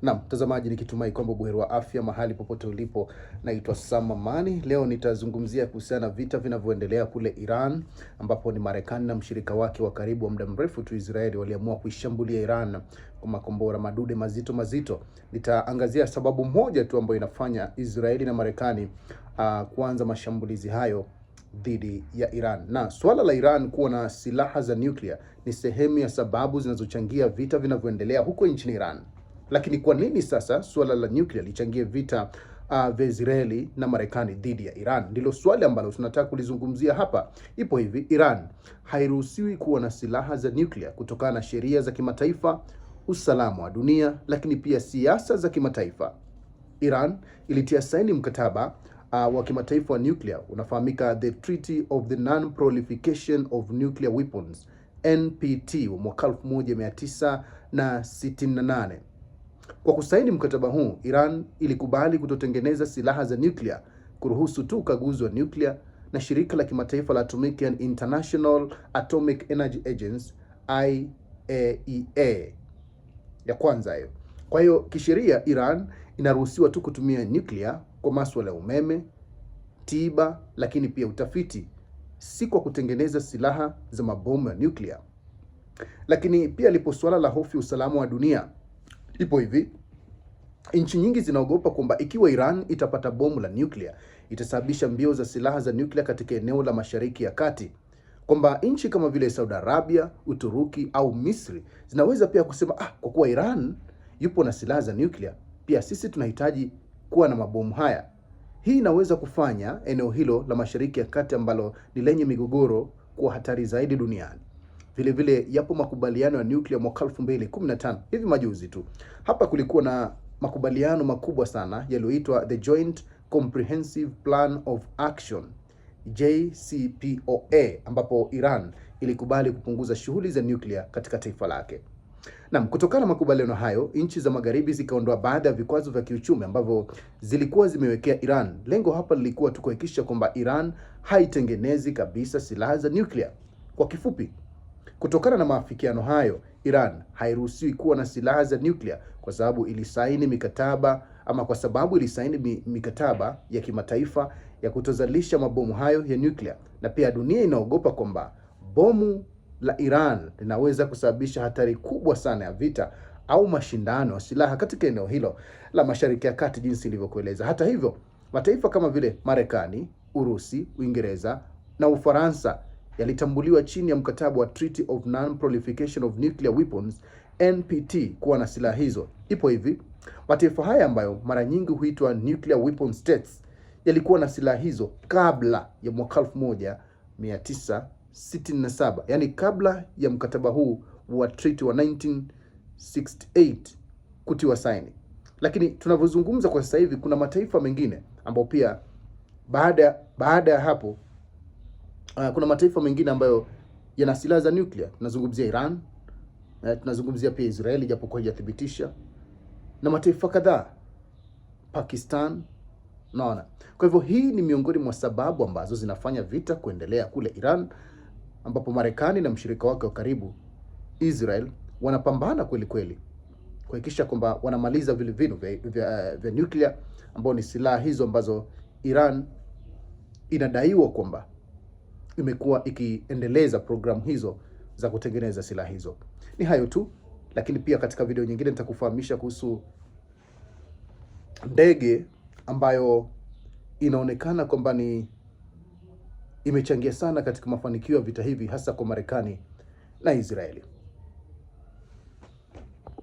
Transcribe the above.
Naam, mtazamaji, nikitumai kwamba buheri wa afya mahali popote ulipo. Naitwa Sam Amani. Leo nitazungumzia kuhusiana na vita vinavyoendelea kule Iran, ambapo ni Marekani na mshirika wake wa karibu wa muda mrefu tu Israeli waliamua kuishambulia Iran kwa makombora madude mazito mazito. Nitaangazia sababu moja tu ambayo inafanya Israeli na Marekani kuanza mashambulizi hayo dhidi ya Iran. Na suala la Iran kuwa na silaha za nuclear ni sehemu ya sababu zinazochangia vita vinavyoendelea huko nchini Iran. Lakini kwa nini sasa suala la nuclear lichangie vita vya Israeli na Marekani dhidi ya Iran? Ndilo swali ambalo tunataka kulizungumzia hapa. Ipo hivi, Iran hairuhusiwi kuwa na silaha za nuclear kutokana na sheria za kimataifa, usalama wa dunia, lakini pia siasa za kimataifa. Iran ilitia saini mkataba wa kimataifa wa nuclear unafahamika the Treaty of the Non-Proliferation of Nuclear Weapons, NPT, wa mwaka 1968. Kwa kusaini mkataba huu, Iran ilikubali kutotengeneza silaha za nuclear, kuruhusu tu ukaguzi wa nuclear na shirika la kimataifa la atomiki, yani International Atomic Energy Agency, IAEA. Ya kwanza hiyo. Kwa hiyo kisheria Iran inaruhusiwa tu kutumia nuclear kwa masuala ya umeme, tiba, lakini pia utafiti, si kwa kutengeneza silaha za mabomu ya nuclear. Lakini pia lipo suala la hofu ya usalama wa dunia. Ipo hivi, nchi nyingi zinaogopa kwamba ikiwa Iran itapata bomu la nuclear itasababisha mbio za silaha za nuclear katika eneo la Mashariki ya Kati, kwamba nchi kama vile Saudi Arabia, Uturuki au Misri zinaweza pia kusema, ah, kwa kuwa Iran yupo na silaha za nuclear, pia sisi tunahitaji kuwa na mabomu haya. Hii inaweza kufanya eneo hilo la Mashariki ya Kati ambalo ni lenye migogoro kuwa hatari zaidi duniani. Vile vile yapo makubaliano ya nuclear mwaka 2015, hivi majuzi tu. Hapa kulikuwa na makubaliano makubwa sana yaliyoitwa the Joint Comprehensive Plan of Action, JCPOA, ambapo Iran ilikubali kupunguza shughuli za nuclear katika taifa lake. Naam, kutokana na makubaliano hayo, nchi za magharibi zikaondoa baadhi ya vikwazo vya kiuchumi ambavyo zilikuwa zimewekea Iran. Lengo hapa lilikuwa tu kuhakikisha kwamba Iran haitengenezi kabisa silaha za nuclear. Kwa kifupi, kutokana na maafikiano hayo, Iran hairuhusiwi kuwa na silaha za nuclear kwa sababu ilisaini mikataba ama kwa sababu ilisaini mikataba ya kimataifa ya kutozalisha mabomu hayo ya nuclear, na pia dunia inaogopa kwamba bomu la Iran linaweza kusababisha hatari kubwa sana ya vita au mashindano ya silaha katika eneo hilo la Mashariki ya Kati jinsi ilivyokueleza. Hata hivyo, mataifa kama vile Marekani, Urusi, Uingereza na Ufaransa yalitambuliwa chini ya mkataba wa Treaty of Non-Proliferation of Nuclear Weapons, NPT, kuwa na silaha hizo. Ipo hivi, mataifa haya ambayo mara nyingi huitwa nuclear weapon states yalikuwa na silaha hizo kabla ya mwaka 1967, yani kabla ya mkataba huu wa treaty wa 1968 kutiwa saini. Lakini tunavyozungumza kwa sasa hivi kuna mataifa mengine ambayo pia baada ya hapo kuna mataifa mengine ambayo yana silaha za nuclear. Tunazungumzia Iran, tunazungumzia pia Israeli japokuwa haijathibitisha, na mataifa kadhaa, Pakistan, naona. Kwa hivyo hii ni miongoni mwa sababu ambazo zinafanya vita kuendelea kule Iran, ambapo Marekani na mshirika wake wa karibu Israel wanapambana kweli kweli kuhakikisha kwamba wanamaliza vile vinu vya nuclear ambao ni silaha hizo ambazo Iran inadaiwa kwamba imekuwa ikiendeleza programu hizo za kutengeneza silaha hizo. Ni hayo tu, lakini pia katika video nyingine nitakufahamisha kuhusu ndege ambayo inaonekana kwamba ni imechangia sana katika mafanikio ya vita hivi hasa kwa Marekani na Israeli.